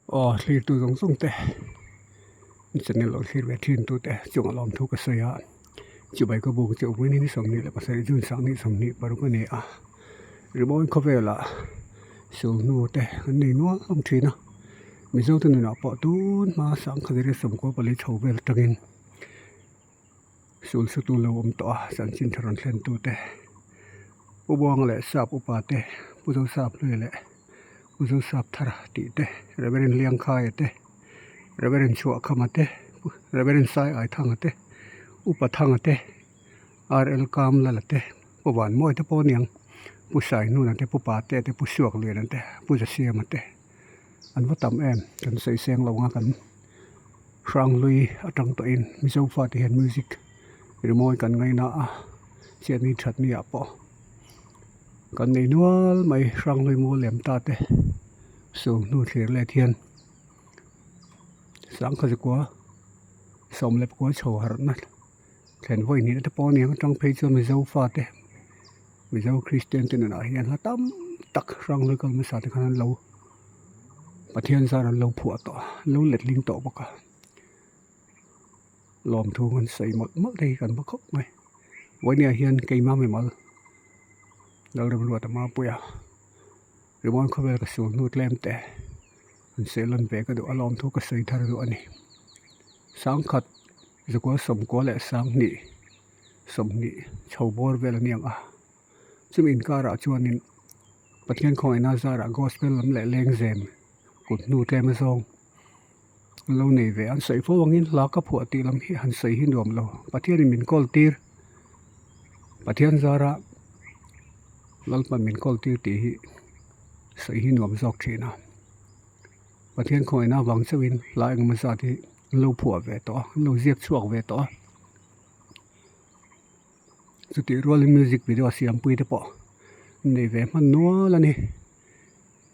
Aw thlirtu zawng zawng te channel lo thlir ve thin tu te chungah lawmthu ka sawi a chibai ka buk chauh pui ni 27 June 2026 a ni a rimawi khawvelah sulhnu te an nei nual hlawm thin a mizo te nunah pawh tun hma 1994 chho vel atangin sul sutu lo awm tawh a chanchin tha rawn thlen tu te Pu Buanga leh Sap upa te Pu Zosap hlui leh Pu Zosap thar tih te Reverend Liangkhaia te Reverend Chhuahkhama te Reverend Sai Aithanga te Upa Thanga te R L Kamlala te Pu Vanmawi te pawh a niang Pu Sainuna te Pu Patea te Pu Suakliana te Pu Zasiama te an va tam em kan sawi seng lo ang a kan Hranghlui atang tawhin Mizo fate hian music rimawi kan ngaina a chiahni thatni ah pawh kan nei nual mai Hranghlui mual lem ta te sul hnu thlir let hian sangkhaw 19 chho harhna thlen vawi hnihna te pawh a ni ang atang phei chuan Mizo fate Mizo Kristian te nunah hian hla tam tak Hranghlui kal hmasa te khan an lo. Pathian zar an lo phuah tawh a, an lo letling tawh bawk a, lawmthu an sawi mawlh mawlh te hi kan va khawp mai. Vawinia hian keimah mimal Lalremruata Mapuia rimawn khawvel ka sul hnu tlem te an sawi lan ve ka duh a, lawmthu ka sawi thar duh a ni. Sangkhat zakua sawmkua leh sanghnih sawmhnih chho bawr vel a ni ang a. Chumi inkarah chuanin Pathian khawngaihna zarah gospel lam leh lengzem kut hnu tlem azawng an lo nei ve a, an sawi fo angin hla ka phuah tih lam hi han sawi hi nuam lo, Pathianin min kawl tir, Pathian zara Lalpan min kawl tir tih hi sawi hi nuam zawk thin a, Pathian khawngaihna avang chauhin hla engemaw zat hi an lo phuah ve tawh a, an lo ziak chhuak ve tawh a. Chutih rualin music video siampui te pawh an nei ve hman nual a ni.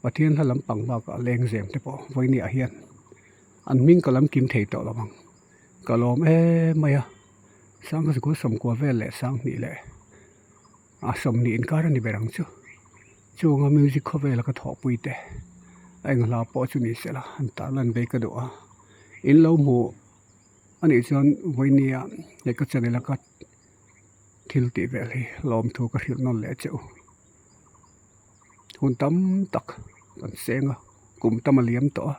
Pathian hla lampang bakah lengzem te pawh vawinia hian an hming ka lam kim thei tawh lo ang. Ka lawm em mai a, Sangha sikul sawmkua vel leh Sanghnih leh a sawmhnih inkar a ni ber ang chu. Chunga music khawvela ka thawhpui te a eng hla pawh chu ni sela an tarlan ve ka duh a, in lo hmuh. A nih chuan vawinia he ka channel a ka thil tih vel hi lawmthu ka hrilh nawn leh che u. Hun tam tak kan seng a, kum tam a liam tawh a,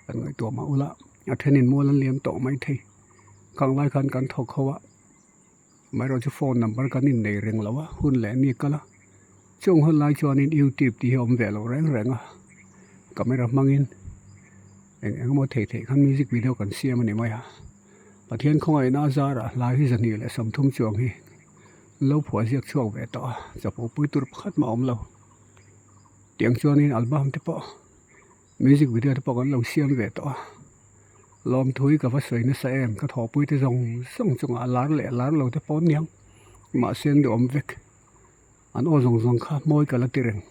kan ngaihtuah mah ula a thenin mual an liam tawh maithei. Khang lai khan kan thawk ho a, amaherawhchu chu phone number kan innei reng lo a, hun leh ni kal a. Chung hun lai chuanin youtube tih hi a awm ve lo reng reng a, camera hmangin. Eng eng emaw thei theih khan music video kan siam a ni mai a, Pathian khawngaihna a zarah hlai hi 230 chuang hi lo phuah ziak chhuak ve tawh a, chapo pui tur pakhat mah a awm lo. Tiang chuanin album te pawh music video te pawh kan lo siam ve tawh a, lawmthu hi ka va sawi nasa em, ka thawhpui te zawng zawng chungah a lar leh a lar lo te pawh an niang, mahse an duhawm vek, an aw zawng zawng kha mawi ka la ti reng.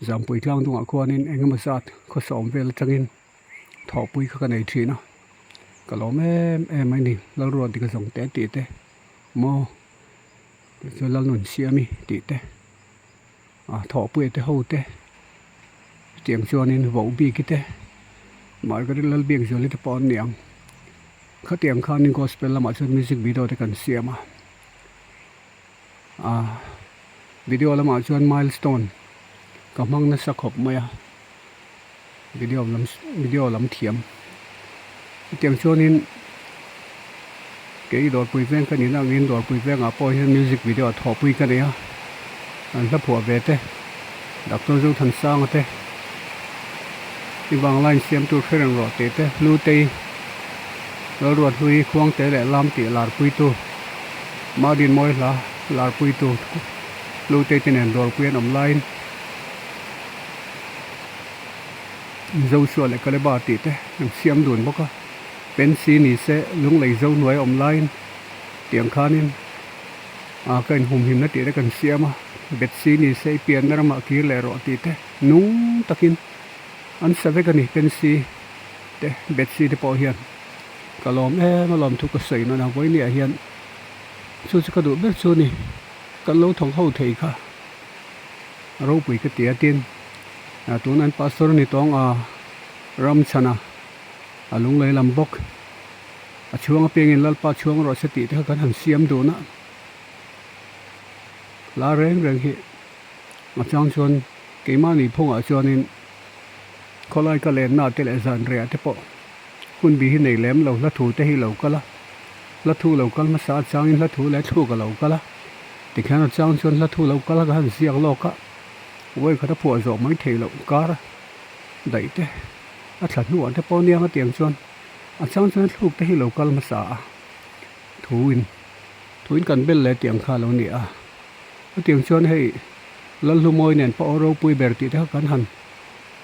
Zampui tlang dungah khuanin eng emaw zat khawsa awm vel atangin thawhpui kha ka nei thin a, ka lawm em em a ni Lalruat dik a zawng teh tih te maw tichuan Lalnun Siami tih te ah thawhpuia te ho te chutiang chuanin Vohbiki te Margaret Lalbiakzuali te pawh an ni ang khatiang khanin gospel lamah chuan music video te kan siam a. Ah video lamah chuan milestone ka hmang nasa khawp mai a video lam video lam thiam chutiang chuanin kei dawrpui veng ka nihna angin dawrpui vengah pawh hian music video a thawhpui ka nei a an hla phuah ve te Doctor Zothansanga te i vanglain siam tur hre reng rawh tih te Hlutei Lalruathlui Khuangte leh Lam tih larpuitu Madin mawi hla larpuitu Hlutei te nen dawrpui an awm laiin Joshua leh Kaleba tih te an siam dun bawk a, Pensi ni se Lunglei zo hnuai a awm laiin tiang khanin ah ka inhumhimna tih te kan siam a, Bethsy ni se i pianna ramah kir leh rawh tih te nung takin an sa vek a ni Pensi te Bethsy te pawh hian ka lawm em a lawmthu ka sawi nawn a vawinia hian chu chu ka duh ber chu a ni kan lo thawk ho thei kha. Ropui ka ti a tin tuna an pastor a ni tawng a ram chhana a lunglei lam bawk a chhuang apiangin Lalpa chhuang rawh se tih te kha kan han siam dun a la reng reng hi a chang chuan keimahni phungah chuanin khawlai ka lenna te leh zan reh ah te pawh hun bi hi nei lem lo hla thu te hi lo kal a hla thu lo kal hmasa a changin hla thu leh thluk a lo kal a tikhian a chang chuan hla thu lo kal a ka han ziak lawk a vawi khat a phuah zawh mai theih loh kar daih te a thla hnuah te pawh aniang a tiang chuan a chang chuan thluk te hi lo kal hmasa a thuin thuin kan bel leh tiang kha a lo ni a chutiang chuan hei Lalhlumawi nen pawh ropui ber tih te kha kan han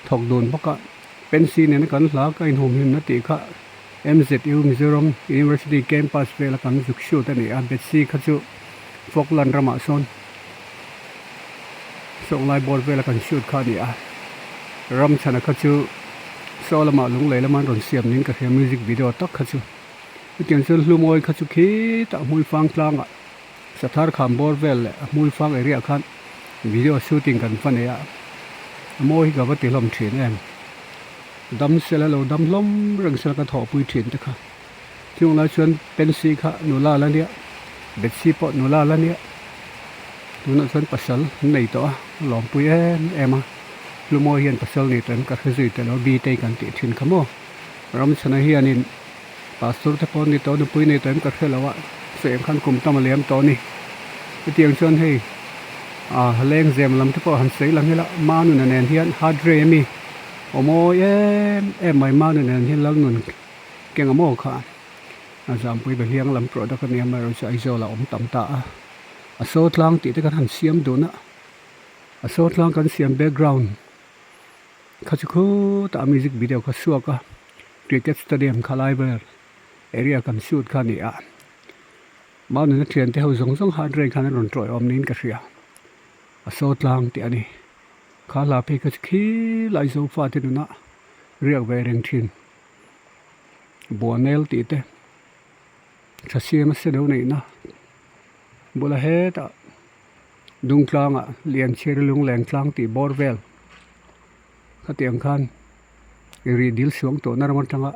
thawk dun bawk a Pensi nena kan hla ka inhumhimna tih kha MZU Mizoram University Campus vela kan zuk shoot a ni a, Betsy kha chu Falkland ramah sawn Sawnglai bawr vela kan shoot kha a ni a, Ramchhana kha chu saw lamah lunglei lama an rawn siam niin ka hria music video tak kha chu. Chutiang chuan Hlumawi kha chu khitah Hmuifang tlangah Sathar kham bawr vel leh a Hmuifang area khan video shooting kan va nei a, a mawi hi ka va ti hlawm thin em. Dam sela lo dam hlawm reng sela ka thawhpui thin te kha. Chung lai chuan Pensy kha nula la nia, Betsy pawh nula la nia. Tunah chuan pasal an nei tawh a, a lawmpui em em a. Hlumawi hian pasal nei tawh em ka hre zui teh lo, Btei kan tih thin kha maw. Ramchhana hianin Pastor te pawh ni tawh, nupui nei tawh em ka hre lo a, sawi ang khan kum tam a liam tawh a ni. Hetiang chuan hei ah lengzem lam te pawh han sawi lang ila, Manuna nen hian heart ray ami aw mawi em em mai Manuna nen hian Lalnun keng a maw kha a zampui be hliang lam product a nia amaherawhchu chu Aizawl ah awm tam ta a, a saw tlang tih te kan han siam dun a, a saw tlang kan siam background kha chu khutah music video kha suak a cricket stadium kha lai vel area kan shoot kha a ni a Maununa thian te ho zawng zawng hard rain khan an rawn tawih awm niin ka hria a saw tlang tih a ni kha hla phei kha chu khilai zofa te nuna riak ve reng thin buanel tih te tha siam a se deuh neihna bula hetah. Dungtlangah Lianchhiar Lungleng tlang tih bawr vel khatiang khan i rih dil suang tawhna ram atanga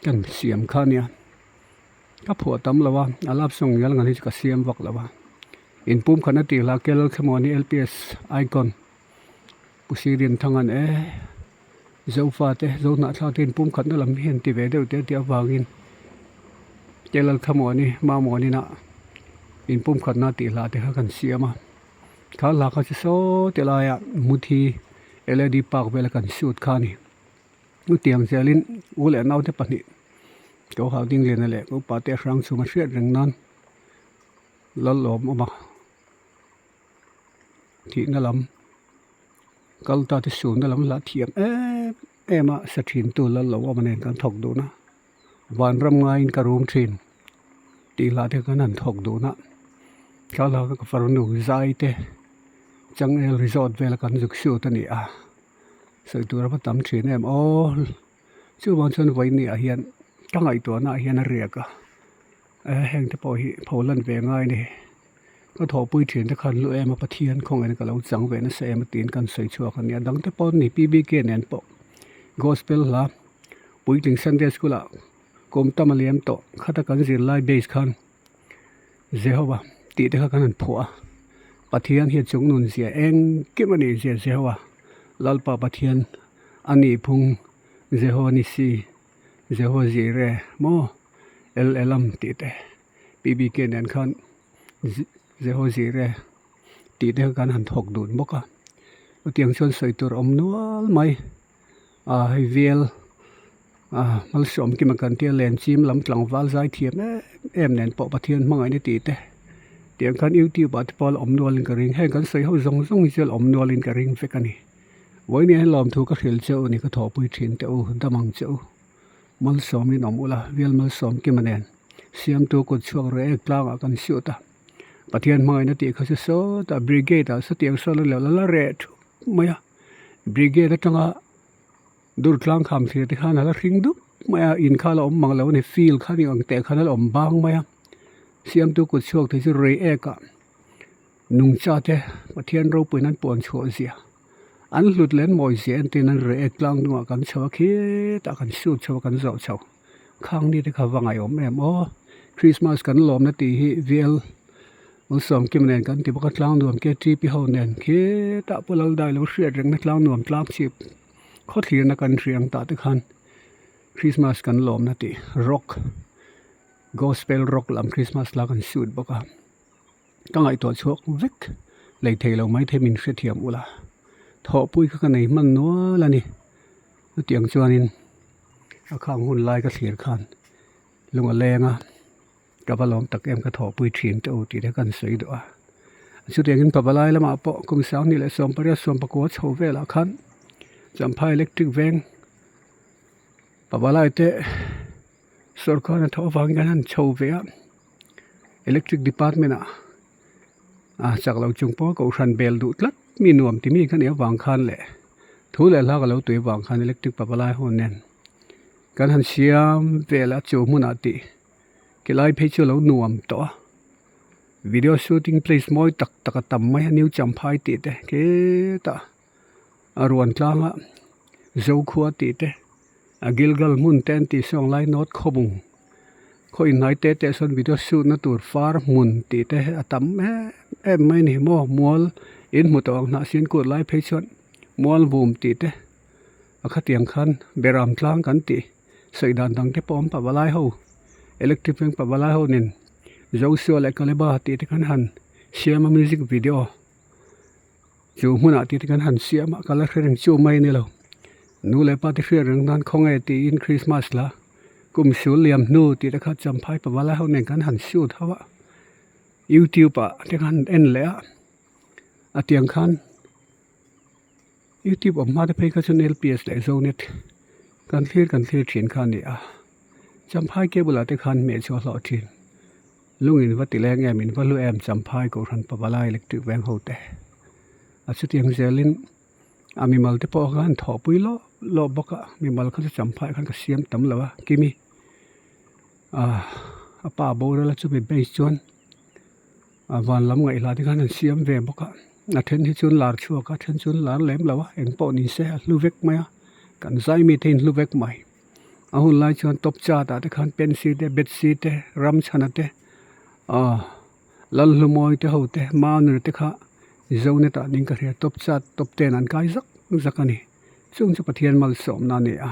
kan siam kha ania ka phuah tam lo a a love song ngial ngan hi chu ka siam vak lo a inpum khatna tih hla Kel Thlamuani LPS icon Pu Sirinthang-a'n e Zofate Zohnahthlak te inpum khatna lam hi an ti ve deuh teh tih avangin Kel Thlamuani Mamuanina inpum khatna tih hla te kha kan siam a kha hla kha chu saw ti laiah Muthi L_A_D park vela kan shoot kha a ni chutiang zelin u leh naute pahnih ko hau ding liana leh upa te hrang chhunga hriat reng nan Lalawm awm a thihna lam. Kal ta te suhna lam lah thiam em em a sa thin tu lal lo awm nen kan thawk dun a vanram ngaiin ka rum thin tih lah te khan an thawk dun a thlalak a ka farnu zai te changel resort vel a kan zuk shoot a ni a sawi tur a va tam thin em aw chuvang chuan vawiin ah hian ka ngaihtuahna ah hian a riak a heng te pawh hi pholan ve ngai a ni. Ka thawhpui thin te khan lu em a Pathian khawngaihna ka lo chang ve nasa em a tiin kan sawi chhuak a nia dang te pawh ni PBK nen pawh gospel hla puitling Sunday school ah kum tam a liam tawh khata kan zirlai base khan Jehovah tih te kha kan han phuah a Pathian hian chung nun zia engkim a nih zia Jehovah Lalpa Pathian a nih phung Jehovah ni si Jehovah zir e maw El Elam tih te. PBK nen khan Jeho Zire tih te kan han thawk dun bawk a chutiang chuan sawi tur a awm nual mai a hei vel a malsawm kima kan tia len chim lam tlangval zai thiam em em nen pawh Pathian hmangaihna tih te tiang khan youtube ah te pawh a la awm nualin ka ring heng kan sawi ho zawng zawng hi chu a la awm nualin ka ring vek a ni vawiin hian lawmthu ka hrilh che u ni ka thawhpui thin teh u dam ang che u. Malsawmin awm ula, Vial Malsawm Kima nen Siamtu kut chhuak reh ek tlangah kan shoot a, Pathian hmangaihna tih kha chu sawtah Brigade ah sawtiang sawn a lo la reh thup mai a, Brigade atanga dur tlang kham thlir te khan a la hring dup mai a, in kha a la awm mang lo a ni, field kha ni ang teh khan a la awm bang mai a, Siamtu kut chhuak te chu rei ek ah. Nungcha te Pathian ropuiin an puan chhuah zia an hlut leh an mawi zia entir nan reh tlang hnungah kan chho a khitah kan sut chho a kan zawh chho khang ni te kha va ngaihawm em aw Christmas kan lawmna tih hi vel Malsawmkima nen kan ti bawk a tlang nuam ktp ho nen khitah pawh lal dai lo hriat rengna tlang nuam tlang chhip khawthlirna kan hria ang tah te khan Christmas kan lawmna tih rock gospel rock lam Christmas la kan shoot bawk a. Ka ngaihtuah chhuak vek lei thei lo mai thei min hrethiam ula thawhpui kha ka nei hman nual a ni chutiang chuanin a khang hun lai ka thlir khan lung a leng a ka va lawm tak em ka thawhpui thin te u tih te kan sawi duh a chutiangin pavalai lamah pawh kum sanghnih leh sawmpariat sawmpakua chho velah khan champhai electric veng pavalai te. Sawrkar a thawh avangin an han chho ve a electric department ah ah chak lo chung pawh kohhran bel duh tlat mi nuam ti mi kha nih avang khan leh thu leh hla ka lo tui avang khan electric pavalai ho nen kan han siam vel a chu hmunah tih ti lai phei chu a lo nuam tawh a video shooting place mawi tak tak a tam mai a new champhai tih te khitah a ruan tlanga zokhua tih te. A Gilgal hmun te an tih sawn lai North Khawbung khaw inhnai te te sawn video shoot na tur far hmun tih te a tam em em mai a ni maw mual in hmu tawh ang hnah sin kut lai phei chuan mual vum tih te a khatiang khan beram tlang kan tih sawi dan dang te pawh awm pah valai ho electric veng pah valai ho nen Joshua leh Kaleba tih te khan han siam a music video. Chu hmunah tih te kan han siam a ka la hre reng chu mai a ni lo nu leh pa te hriat reng nan khawnge tiin Christmas la kum sul liam hnu tih te kha champhai pavalai ho nen kan han shoot ho a youtube ah te khan en leh a a tiang khan youtube awm hma te phei kha chuan lps leh zonet kan thlir kan thlir thin kha a ni a champhai cable ah te khan hmehchhuah hlawh thin. Lung in va ti leng em in va hlu em Champhai Kohhran Pavalai Electric Veng ho te a chutiang zelin a mimal te pawh khan thawhpui lawp lawp bawk a mimal kha chu Champhai khan ka siam tam lo a kimi ah a pa boral a chumi base chuan a van lam ngaihhla te khan an siam ve bawk a a then hi chuan lar chhuak a then chuan lar lem lo a engpawh ni se a hlu vek mai a kan zai mi te in hlu vek mai. A hun lai chuan top chart ah te khan pencil te bedsheet te ram chhana te ah lalhlumawi te ho te manner te kha zonet ah ding ka hria top chart top ten an kai zak zak a ni chung chu Pathian malsawmna a ni a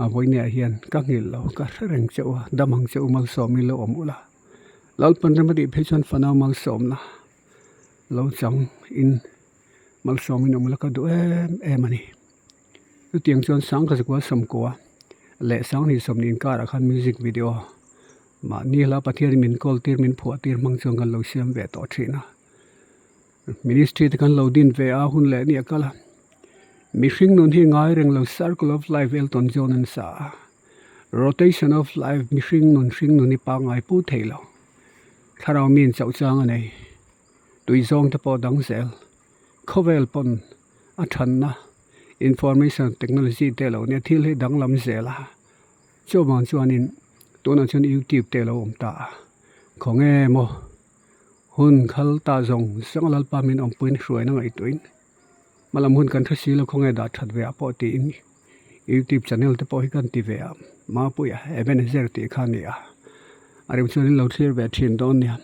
a vawiin ah hian ka nghilh lo ka hre reng che u a dam ang che u malsawm in lo awm ula Lalpan rem a tih phei chuan fanau malsawmna lo chang in malsawm in awm ula ka duh em em a ni. Chutiang chuan sangkhat zakua sawmkua leh sanghnih sawmhnih inkarah khan music video mahni hla Pathianin min kawl tir min phuah tir hmang chuan kan lo siam ve tawh thin a. Ministry te kan lo din ve a hun leh ni a kal a. Mihring nun hi ngai reng lo circle of life Elton John an sa a. Rotation of life mihring nun hring nun hi pangngai pu thei lo. Thlarau min chauh chang a nei. Tui zawng te pawh dang zel. Khawvel pawn a thanna information technology te lo nia thil hi danglam zel a chuvang chuanin tunah chuan youtube te alo awm ta a khawnge maw hun khal ta zawng zawng a lalpa min awmpuiin hruaina ngaihtuahin hmalam hun kan hre si lo khawnge dah that ve ah pawh tiin youtube channel te pawh hi kan ti ve a mapuia ebenezer tih kha a ni a a rem chuan in lo thlir ve thin dawn nia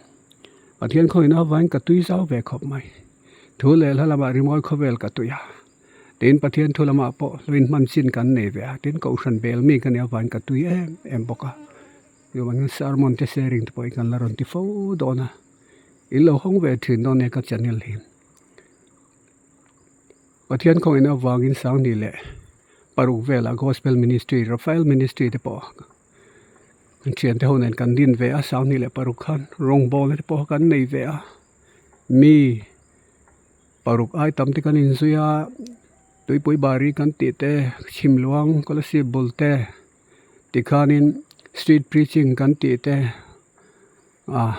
Pathian khawina avangin ka tui zau ve khawp mai. Thu leh hla lamah rimawi khawvel ka tui a, tin Pathian thu lamah pawh hluin hman chin kan nei ve a, tin Kohhran bel mi ka nih avangin ka tui em em bawk a, chuvangin sermon te sharing te pawh hi kan la rawn ti fo dawn a, in lo hawng ve thin dawn nia ka channel hi. Pathian khawngin avangin Sanghnih leh paruk velah Gospel Ministry, Raphael Ministry te pawh kan thiante ho nen kan din ve a, Sanghnih leh paruk khan rawngbawlna te pawh kan nei ve a. Mi paruk ai tam te kan inzui a tuipui bari kan tih te chhimluang kolasib bul te tikhanin street preaching kan tih te ah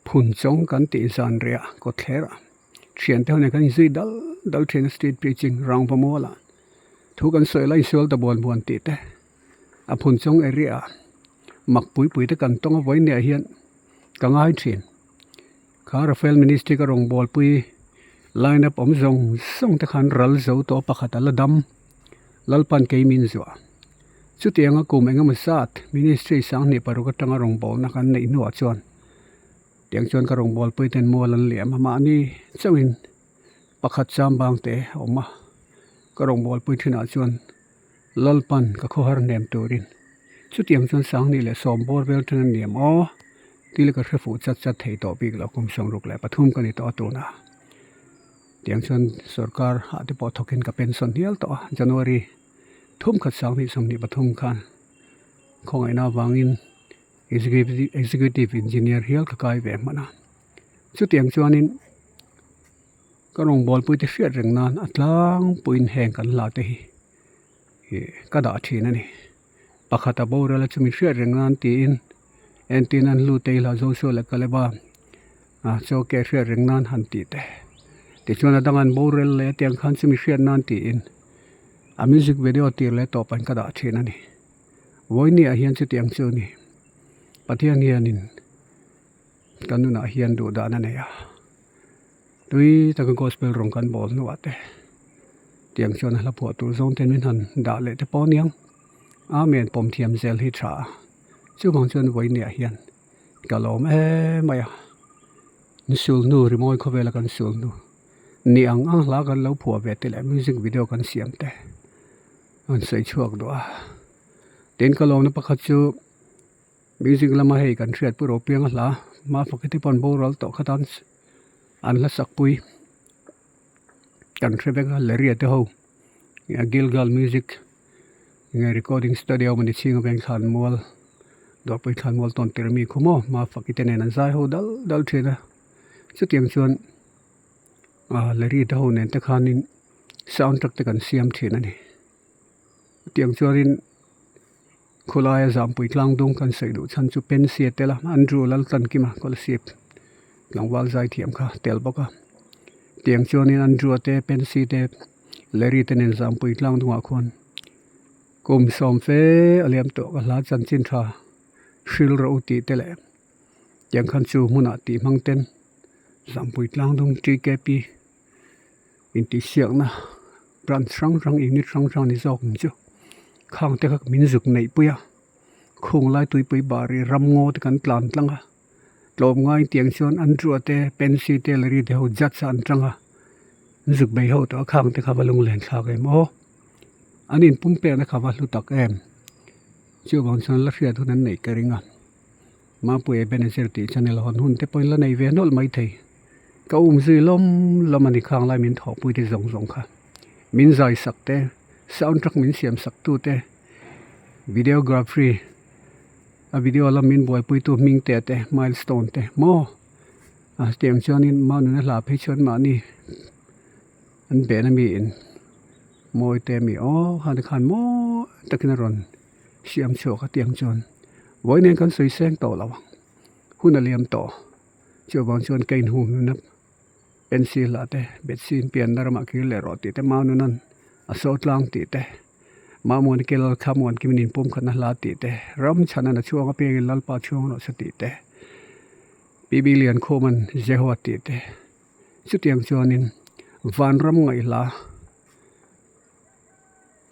phun chawng kan tih zan riah kawtthler ah thian te ho nen kan inzui dal dal thin a street preaching rangva mual ah thu kan sawi lai insual ta buan buan tih te a phun chawng area ah mak pui pui te kan tawng a vawiin ah hian ka ngai thin. Kha Rafael Ministry ka rawngbawlpui line up awm zawng zawng te khan ral zo tawh pakhat a la dam Lalpan kei min zuah. Chutianga kum engemaw zat Ministry sanghnih paruk atanga rawngbawlna kan neih hnuah chuan tiang chuan ka rawngbawlpui ten mual an liam a, mahni chauhin pakhat cham bang te a awm a, ka rawngbawlpui thinah chuan Lalpan ka khawhar hnem turin chutiang chuan sanghnih leh sawm bawr vel then a niam aw tih leh ka hre fuh chat chat thei tawh bik lo kum 63 ka ni tawh a tunah tiang chuan sorkar ah te pawh thawkin ka pension hial tawh a January thum khat 2023 khan khawngaihna avangin executive engineer hial ka kai ve hman a chutiang chuanin. Ka rawngbawlpui te hriat reng nan a tlangpuiin heng kan hla te hi ih ka dah thin a ni. Pakhat a boral a chumi hriat reng nan tiin entin an hlu te ila Joshua leh Kaleba ah chaw ke hriat reng nan han tih te. Tichuan a dang an boral leh tiang khan chumi hriat nan tiin a music video tir leh tawp an ka dah thin a ni. Vawiini ah hian chutiang chu a ni. Pathian hianin ka nunah hian duh dan a nei a. Tui taka gospel rawng kan bawl hnuah te tiang chuan a hla phuah tur zawng ten min han dah leh te pawh aniang Amen pawm thiam zel hi tha a chuvang chuan vawinia hian ka lawm em mai a ni sul hnu rimawi khawvela kan sul hnu ni ang ang hla kan lo phuah ve te leh music video kan siam te an sawi chhuak duh a tin ka lawmna pakhat chu. Music lama hei kan hriat pawh ro piang a hla hma fakete pawh an boral tawh kha tan an hla sakpui kan hre vek a Leria te ho Gilgal music nge recording studio mawni chhinga veng thlan mual dawrpui thlan mual tawn tir ami khu maw hma fakite nen an zai ho dal dal thin a chutiang chuan ah Leria te ho nen te khanin sound track te kan siam thin a ni chutiang chuanin. Khawlaia Zampui tlang dung kan sawi duh chhan chu Pensia tel a, Andrew Laltlankima Kolasib tlangval zaithiam kha tel bawk a. Tiang chuanin Andrew-a te, Pensi te, Larry te nen Zampui tlang dungah khuan kum sawm fe a liam tawh ka hla chanchin tha hril rawh u tih te leh tiang khan chu hmunah tih hmang ten Zampui tlang dung TKP intihsiakna branch hrang hrang unit hrang hrang ni zawk ang chu khang te kha min zuk neih pui a khung lai tuipui bar ih ram ngaw te kan tlan tlang a tlawm ngai tiang chuan an rua te pencil te leh te ho judge ah an tang a an zuk bei ho tawh a khang te kha va lunglen thlak em aw an in pum pekna kha va hlu tak em chuvang chuan la hriat hun an neih ka ring a. Mapuia Ebenezer tih channel hawn hun te pawhin la nei ve nawlh maithei. Ka um zui lawm lawm a ni khang lai min thawhpui te zawng zawng kha. Min zai sak te, sound track min siam sak tu te, videography a video lam min buaipui tu hming te te, milestone te maw a tiang chuanin Manuna hla phei chuan mahni an ben a mi in mawi te mi aw khan khan mawi takin a rawn siam chhuak a tiang chuan vawi nen kan sawi seng tawh lo ang hun a liam tawh chuvang chuan ka inhum hnuna pencil ah te bedsheet pianna ramah kir leh rawh tih te manunan a saw tlang tih te mamuan kel thlamuan kimin inpum khatna hla tih te ram chhanan a chhuang apiangin lalpa chhuang rawh se tih te P B Liankhuman Jehoa tih te chutiang chuanin vanram ngaihla.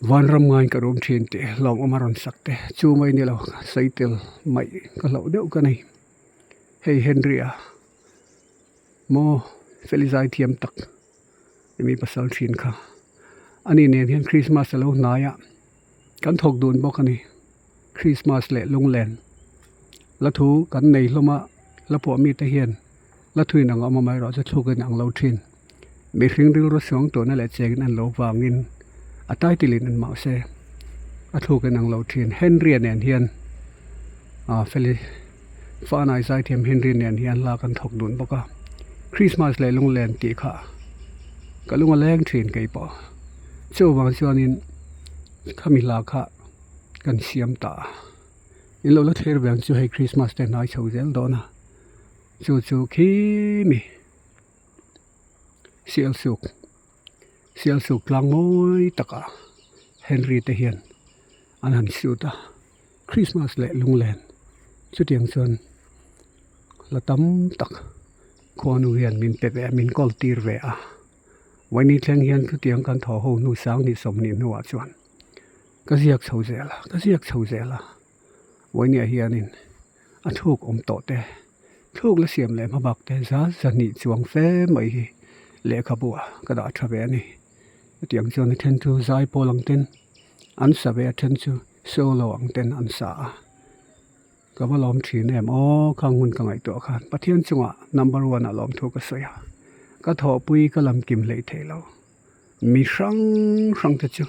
Vanram ngaiin ka rum thin tih hlauhawm a rawn sak te chu mai ni lo sawi tel mai ka hlauh deuh ka nei. Hei Henry-a maw feli zai thiam tak mi pasal thin kha ani nen hian Christmas a lo hnai a kan thawk dun bawk a ni. Christmas leh lunglen la thu kan nei hlawm a la pawh mite hian la thuin ang awm amaherawhchu thluk in ang lo thin. Mihring rilru suang tawhna leh chengin an lo vangin a title in an mahse a thluk in ang lo thin. Henry-a nen hian ah feli Fanai zaithiam Henry nen hian hla kan thawk dun bawk a. Christmas leh lunglen tih kha ka lung a leng thin kei pawh. Chuvang chuanin khami hla kha kan siam ta a. In lo la thlir ve ang chu hei Christmas te hnai chho zel dawn a. Chu chu khi mi. Sialsuk Sialsuk tlang mawi takah Henry te hian an han shoot a Christmas leh lunglen chutiang chuan la tam tak. Khuanu hian min pe ve a, min kawl tir ve a. Vawiin thleng hian chutiang kan thaw ho hnu 20 30 hnuah chuan ka ziak chho zel a, ka ziak chho zel a. Vawiin hianin a thluk awm tawh te, thluk la siam leh hmabak te za zahnih chuang fe mai hi lehkhabu ah ka dah tha ve a ni. Chutiang chuan a then chu zai pawl ang ten an sa ve a, then chu solo ang ten an sa a. Ka va lawm thin em aw khang hun ka ngaihtuah khan Pathian chungah number one ah lawm thu ka sawi a, ka thawhpui ka lam kim hleih theih lo mi hrang hrang te chu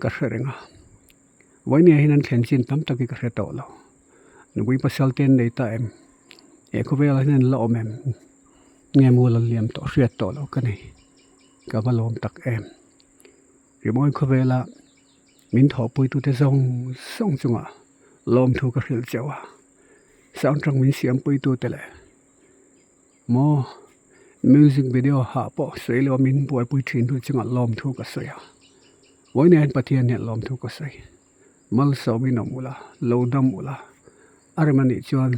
ka hre reng a, vawinia hian an thlen chin tam tak hi ka hre tawh lo, nupui pasal te an nei ta em, he khawvelah hian an la awm em nge maw la liam tawh hriat tawh loh ka nei, ka va lawm tak em. Rimawi khawvela min thawhpuitute zawng zawng chungah lawmthu ka hrilh chauh a, soundtrack min siampuitute leh maw music video hah pawh sawi lo min buaipui thin tu chungah lawmthu ka sawi a, vawiin hian Pathian hian lawmthu ka sawi, malsawmin awm ula, lo dam ula, a rem anih chuan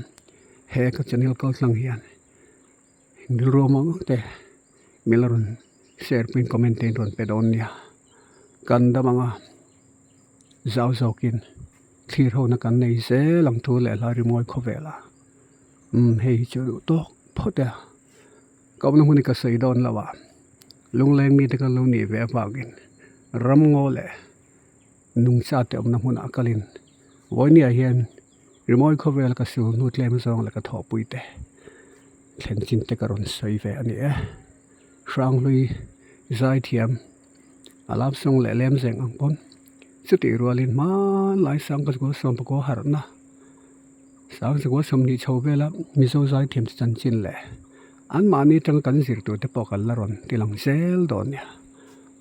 he ka channel kaltlang hian rilruam ang ang te mila rawn share pawhin comment te in rawn pe dawn nia kan dam anga zau zawkin thlir ho na kan nei zel ang thu leh hlai rimawi khawvel a umm hei hi chu a duh tawk phawt e ka awmna hmun hi ka sawi dawn lo a lungleng mite ka lo nih ve avangin ramngaw leh nungcha te awmna hmunah kalin vawinia hian rimawi khawvel ka sul hnu tlem zawng leh ka thawhpui te thlen chin te ka rawn sawi ve a ni e Hranghlui zaithiam a lam sawng leh lem zeng ang pawn chutih rualin hmanlai sangkazukua sawmpakua harhna sangzukua sawmhnih chho vela Mizo zaithiam chi chanchin leh anmahni atanga kan zir tur te pawh kan la rawn ti lang zel dawn nia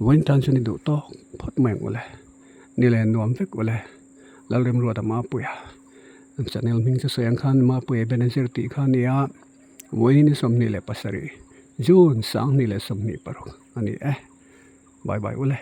vawiin tan chuan i duh tawk phawt mai ang ule ni leh nuam vek ule Lalremruata Mapuia channel hming chu sawi ang khan Mapuia Ebenezer tih kha a ni a. Vawiin 27 June 2026 a ni e. Bye bye ule.